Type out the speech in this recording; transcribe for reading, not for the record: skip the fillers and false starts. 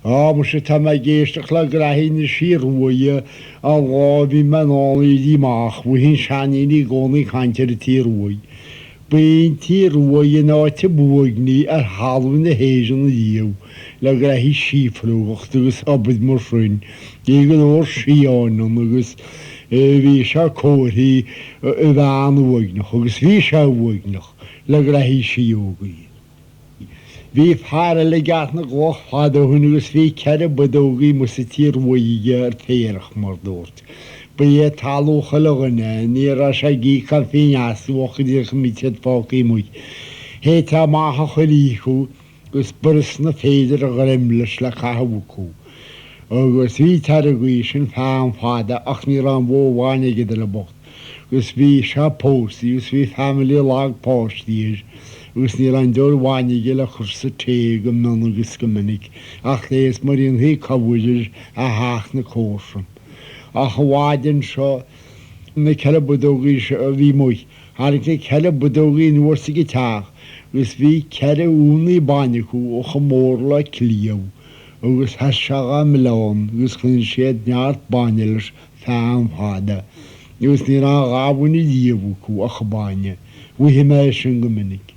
Á, muise, tá mé ag éisteacht le graithí na Sí Ruaidhe ón lá a bhí mé in ann éirí amach, bhíodh an seandaoine i gcónaí ag caint ar an tSí Ruaidh. Ba í an tSí Ruaidh an áit ab uaigní ar thalamh na hÉireann ariamh le graithí síofrógachta agus obair mar sin. Bhí go leor sídheáin ann agus bhí sé comharthaí a bheith an-uaigneach agus bhí sé uaigneach le graithí síógaí. Bhí fear eile i gCeart na gCloch fad ó shoin agus bhí 4 budógaí amuigh sa tSí Ruaidh aige ar féarach, mar dúirt. Ba é talamh chuile dhuine, ní raibh sé ag íoc aon phingin astu ach go díreach go mbíodh siad fágtha amuigh. Théiteá amach chuile oíche agus b'fhurasta na féidir a ghreim leis le caitheamh acu. Agus bhí tar an gcaoi sin feadh am fada ach ní raibh aon bhó bhainne ag an duine bocht. agus bhí sé pósta agus bhí family lag páistí air agus ní raibh aon deoir bhainne aige le cur sa tae go mion agus go minic ach leigheas mar dhéanfaí cabhair air a theach na comharsan. Ach an mhaidin seo na 4 budógaí seo a bhí amuigh, tháinig na 4 budógaí anuas ag an teach agus bhí 4 únaí bainne acu chomh mór le cliabh agus sheas sé dhá milleán agus choinnigh siad neart bainne leis feadh am fada agus ní raibh a dhath a bhain ariamh acu ach an bainne. Mhothaigh mé é sin go minic.